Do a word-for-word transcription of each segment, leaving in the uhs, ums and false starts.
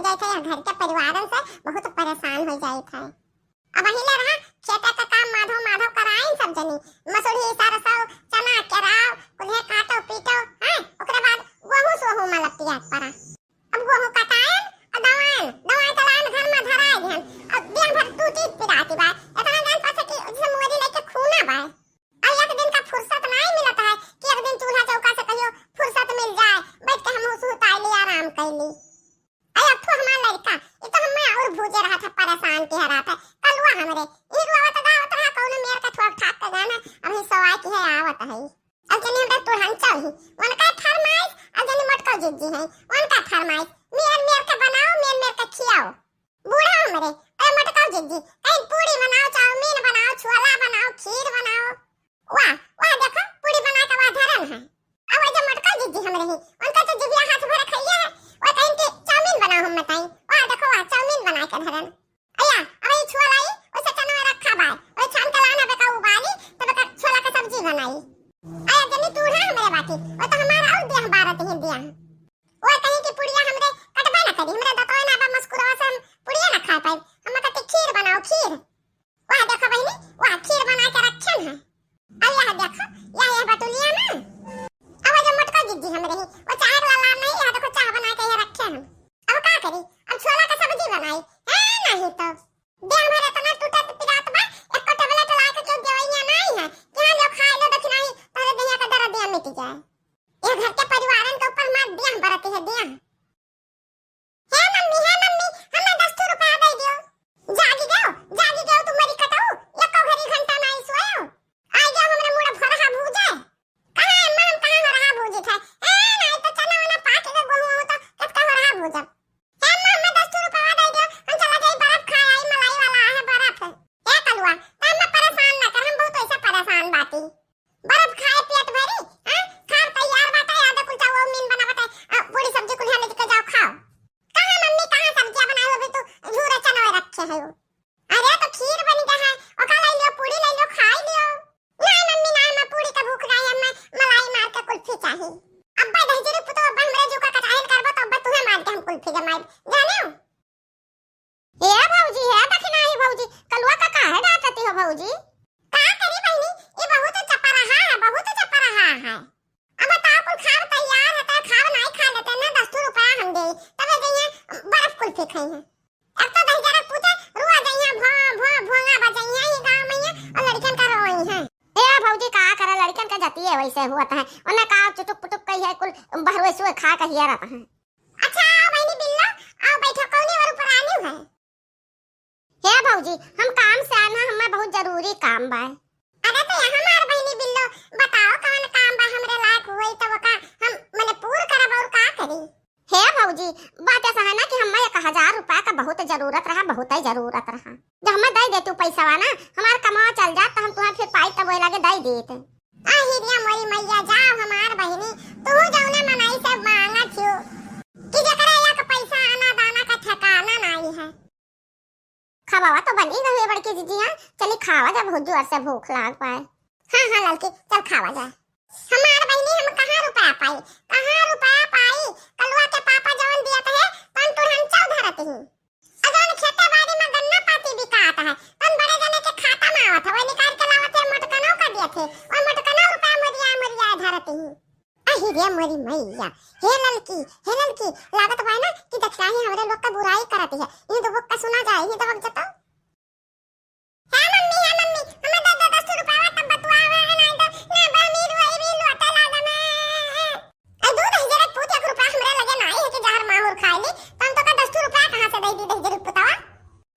जाइत है, यहाँ घर के परिवारन से बहुत परेशान हो जाइत है। अब वही ले रहा, खेते का काम माधव माधव कराइन सब जनी, मसूरी, सरसों, चना, केराव, कुल्हे काटो पीटो, हैं, ओकरे बाद गोहूँ सोहू में लपटिया पड़ा। अब गोहूँ कटाएन, अब दवाएन, दवाए चलाएन, घर में धराए दिहन। अब दिन भर टूटी पिराती बा। इतना जान पासे कि जैसे मोरी लेके खूना बा। अब एक दिन का फुर्सत नहीं मिलत है कि एक दिन चूल्हा चौका से कहियो फुर्सत मिल जाए, बैठ के हम सुताई ली, आराम कर ली। अरे अब तो हमार लड़का, ये तो हमें और भूजे रहा था, परेशान के रहा था। कलुआ हमरे, ई रोवत गावत रहा, कौनो मेर का ठोक ठाक के गाना, अभी सवाई की है आवत है। अब जनी हमरा तुरहन चाही, उनका फरमाइश, अब जनी मोटका जिज्जी है, उनका फरमाइश, मेर मेर के बनाओ, मेर मेर के खियाओ। बूढ़ा हमरे, ए मोटका जिज्जी, कहीं पूरी बनाओ, चाउमीन बनाओ, छोला बनाओ, खीर बनाओ। वाह, वाह, देखो, पूरी बना के वाह धरन है। अब वो जो मोटका जिज्जी हमरे ही, उनका तो जिभिया हाथ भर खइया है, वो कहीं के चाउमीन बनाओ हम बताई। वाह, देखो, वाह, चाउमीन बना के धरन। अया, अब ये छोला ही, उसे चना रखा बाय, वो छान के लाना बेका उबाली, तब बेका छोला का सब्जी बनाई। अया, जनी तू है हमरे बाटी, वो तो हमारा और देह बारत ही दिया। वो कहीं की पुड़िया हमरे कटबे ना करी, हमरे दतोय ना बा, मुस्कुरावा से हम पुड़िया ना खा पाई। हम कहते खीर बनाओ, खीर। वाह देखो बहिनी, वाह खीर बना के रखे हैं। अब यह देखो, यह, यह बटुलिया में। अब वो जो मोटका जिज्जी हमरे ही, वो चाय वाला लाल नहीं, यह देखो चाय बना के ये रखे हैं। अब का करी, अब छोला का सब्जी बनाई, है नहीं तो। देह भर इतना टूटत पिरात बा, एको tablet ला के केहू देवैया नहीं है कि हाँ लो खा लो, देखी नहीं तोहरे देहिया का दर्दिया मिट जाए। ये घर के परिवारन के ऊपर मार दिया बरती है दिया। हे मम्मी, हे मम्मी, हमें दस ठो रुपया दे दियो। जागी गयो, जागी गयो तू मरी कटऊ, एको घड़ी घंटा नहीं सोयो। आई गयो हमरे मुड़ा भरहा भूजे। कहाँ अम्मा, हम कहाँ हो रहा भूजी थे? ए, नहीं तो चना वना पाक के गोहूँ हो तो कब का हो रहा भूजब? हे अम्मा, हमें दस ठो रुपया दे दियो, हम चला जाई बर्फ खाए आई, मलाई वाला है बर्फ। ए कलुआ, तो हमें परेशान ना कर, हम बहुत ऐसे परेशान बाटी। बर्फ खाए पेट भरी, हैं? खाब तैयार बाटे, आधा कुल चाउमीन बना बाटे, आ, पूरी सब्जी कुल यहाँ लेके जाओ, खाओ। कहाँ मम्मी, कहाँ सब्जियाँ बनाई हो, अभी तो झूरे चनवे रखे है वो। अरे तो खीर बन गया है, ओका ले लियो, पूरी ले लियो, खाई लियो। नहीं मम्मी, नहीं, मैं पूरी का भूख नहीं है, मैं मलाई मार के कुल्फी चाही। अब्बा दहिजरी पुतो, अब्बा हमरे जू का कटाहिल करबो तो अब्बा तुहे मार के हम कुल्फी जमाई, जाने हो? ए भौजी, हे दखिनाही भौजी, कलुआ का काहे डांटती हो भौजी? का करी बहिनी, ये बहुत चपराहा है, बहुत चपराहा है। अब बताओ, कुल खाब तैयार है, तो खाब नहीं खा लेते ना, दस ठो रुपया हम दे, तबे जइए बर्फ कुल्फी खाई है। एक तो दहिजरा पूते रुआ जइए, भो, भो, भोंगा बजइए ही गाँव में ये, और लड़कन का रोई है। ए भौजी, का करे, लड़कन का जतिये वैसे हुआ है, उन्हें का चुटुक पुटुक कही है, कुल बहरुए सुए खा कहिए रहता है। अच्छा, आओ बहिनी बिल्लो, आओ बैठो, कौने और ऊपर आनी है? हे भौजी, हम काम से आना, हमें बहुत जरूरी काम बा। अरे तो यहाँ हमार बहिनी बिल्लो, बताओ कौन काम बा, हमरे लायक होई तो का हम मने पूर करब और का करी? हे भौजी, बात ऐसा है ना कि हमें एक हजार रुपया का बहुत जरूरत रहा, बहुत ही जरूरत रहा। जब हमें दे देतू पैसा ना, हमार कमावा चल जात तो हम तुम्हें फिर पाई तब वही लगे दे देते। आही रे मोरी मैया, जाओ हमार बहिनी, तू जौने मनई से मांगत हो कि जेकरा एक पैसा आना दाना का ठिकाना नहीं है। खावा तो बनी गई है बड़की जिज्जिया, चली खावा जा, बहुत जोर से भूख लाग पाए। हाँ, हाँ ललकी, चल खावा जा। हमार बहिनी, हम कहाँ रुपया पाई, कहाँ रुपया पाई? कलुआ के पापा जवन दिया थे, तन तुरहन चौधरत ही। अजौन खेते बाड़ी में गन्ना पाती बिकात है, तन बड़े जने के खाता में आवत है, वही निकाल के लावत है, मोटकनौ का दिए थे, और मोटकनौ रुपया मोरिया मोरिया धरत ही। अही रे मोरी मैया, हे ललकी, हे ललकी, लागत बा ना कि दखिनाही हमरे लोग का बुराई करत है, इही तो वोका सुना जाए, इही तो वोका जतो। हे मम्मी, हे मम्मी, हमें दे दे दस रुपया, तब बतुआ हुआ है, नहीं तो ना बनी रुई भी लोटे लागे में। ए, दू दहिजरे पूत, एक रुपया हमरे लगे नाई है कि जहर माहुर खाए ली, तो हम तो का दस ठो रुपया कहाँ से दे दी दहिजरे पुतवा?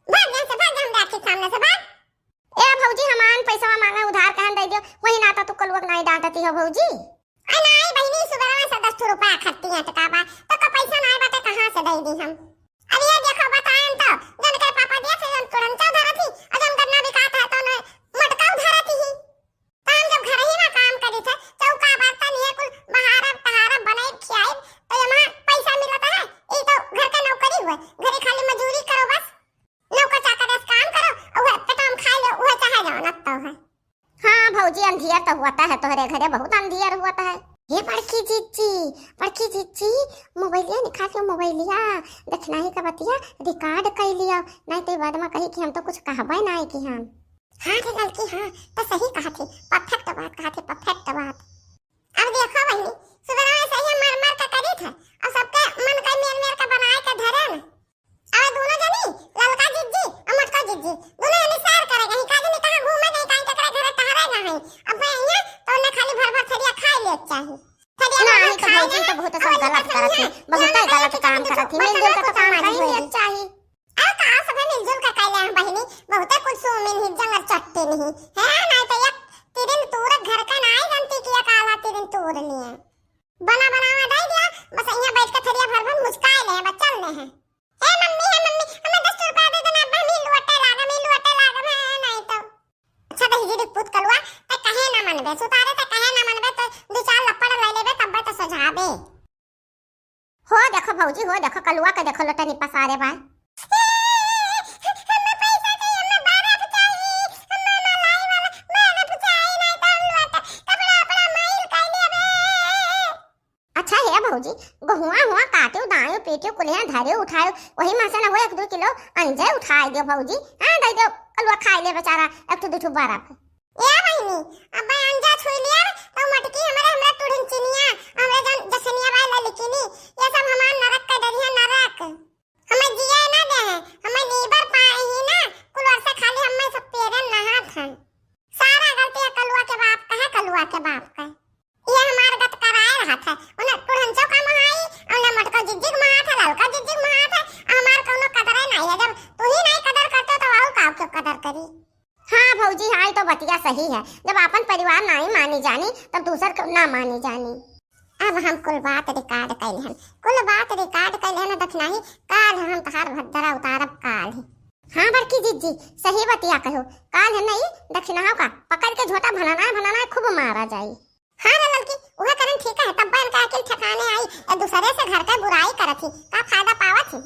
भाग यहाँ से, भाग जा हमरे आँखी के सामने से, भाग। ए भौजी, हमान पैसवा मांगा उधार कहन दे दियो, वही नाता तू कलुआ के नाई डांटती हो भौजी। अरे नाई बहिनी, सुबह से दस ठो रुपया खर्ची है टका बा, तो का पैसा नाई बाटे, कहाँ से दे दी हम? अब ये देखो बताएं तो, जन के पापा दिया थे, जन तुरंत धरत ही, और जन गन्ना बिकात है तो न मटका धरत ही। तो हम जब घर ही में काम करी थे, चौका बर्तन ये कुल बहारब तहारब बनाई खियाई, तो ये वहाँ पैसा मिलता है, ये तो घर का नौकरी हुआ, घरे खाली मजूरी करो बस, नौकर चाकर जस काम करो, और वह पेट में खाई लो, वह चाहे जाओ, लगता है। हाँ भौजी, अंधियर तो हुआ है तोहरे घरे, बहुत अंधियर हुआ है। हे बड़की जीजी, बड़की जिज्जी, मोबाइलिया निकाल लियो, मोबाइलिया, दखिनाही का बतिया record कइ लियो, नाहीं तो बाद में कही कि हम तो कुछ कहबे नाहीं कि हम। हाँ रे ललकी, हाँ, तो सही कहा थे, perfect बात कहा थे, perfect बात। अब देखो बहिनी, सुबह से ही मर मर के करी थे, और सबके मन का मेर मेर के बनाए के धरे न। अब दोनों जनी, ललका जिज्जी और मोटका जिज्जी, दोनों जनी सैर करे गई, का जनी कहाँ घूमे गई, कहीं केकरे घरे टहरे गई। अब मैं यहाँ तो उन्हें खाली भर भर थरिया खाए ले चाही। थरिया ना, भर भर ये तो खाए भौजी ना, तो बहुत सब और ये गलत तो करत है, है, बहुत जाने गलत का काम कि करत है, कुछ मिलजुल के तो बर्तन काम कहीं होई। ले चाही। अब का सब मिलजुल के कैले हैं बहिनी, बहुते कुछ सुमिन ही जंगल चट्टी नहीं है, नहीं तो एक तिरिन तूर घर का नाई जानती कि एक आला तिरिन तूर नहीं है। बना बनावा दे दिया, बस यहाँ बैठ के थरिया भर भर मुस्काए ले हैं, बस चल ले हैं। हे मम्मी, हे मम्मी, हमें दस रुपया दे देना, अब हम ही लुअटे लागम, ही लुअटे लागम है, नहीं तो। अच्छा, दहिजरी पूत कलुआ, ते कहे ना मनबे, सुतारे ते कहे ना मनबे, तो दो चार लपड़ ले लेबे, तब तो सजाबे। हो देखो भौजी, हो देखो, कलुआ के देखो, लोटनी पसारे बा। हमें पैसा चाहिए, हमें बर्फ चाहिए, हमें मलाई वाला बर्फ चाहिए, नहीं तो हम लोग कपड़ा, अपना माइल कर लेबे। अच्छा हे भौजी, गहुआ हुआ काट्यो, दायो पीट्यो, कुलिया धर्यो उठायो, वही में से न हो एक दो किलो अंजे उठाए दियो भौजी। हाँ, दे दियो, कलुआ खाए ले बेचारा एक ठो दू ठो बर्फ। ए बहिनी, अब अंजा छुई लिया तो मटकी हमरे, हमरा टुढ़िन चिनिया, हमरे जन जसनिया बाई ललकिनी, ये सब हमार नरक के डरिया नरक। हमें जिए ना दे हैं, हमें लीवर पाए ही ना, कुलर से खाली हमें सब पेरन नहात हैं। सारा गलती है कलुआ के बाप का है, कलुआ के बाप का है। ये हमार गत कराए रहत है, उन्हें टुढ़न चौका महाई, उन्हें मटका जिज्जिग महात है, ललका जिज्जिग महात है, हमार कौनो कदरे नहीं है। जब तू ही नहीं कदर करते तो और का क्यों कदर करी? हाँ भौजी, हाँ, ई तो बतिया सही है। जब आपन परिवार नाई मानी जानी, तब दूसर के ना मानी जानी। अब हम कुल बात record कैले हन, कुल बात record कैले हन, दखिनाही काल हम तहार भद्दरा उतारब काल ही। हाँ बड़की जिज्जी, सही बतिया कहो, काल है नहीं दखिनाहो का पकड़ के झोटा भनना भनना खूब मारा जाई। हाँ रे ललकी, उहे करन ठीक है, तब इनका अकिल ठिकाने आई, एक दूसरे से घर के बुराई करत ही, का फायदा पावत ही?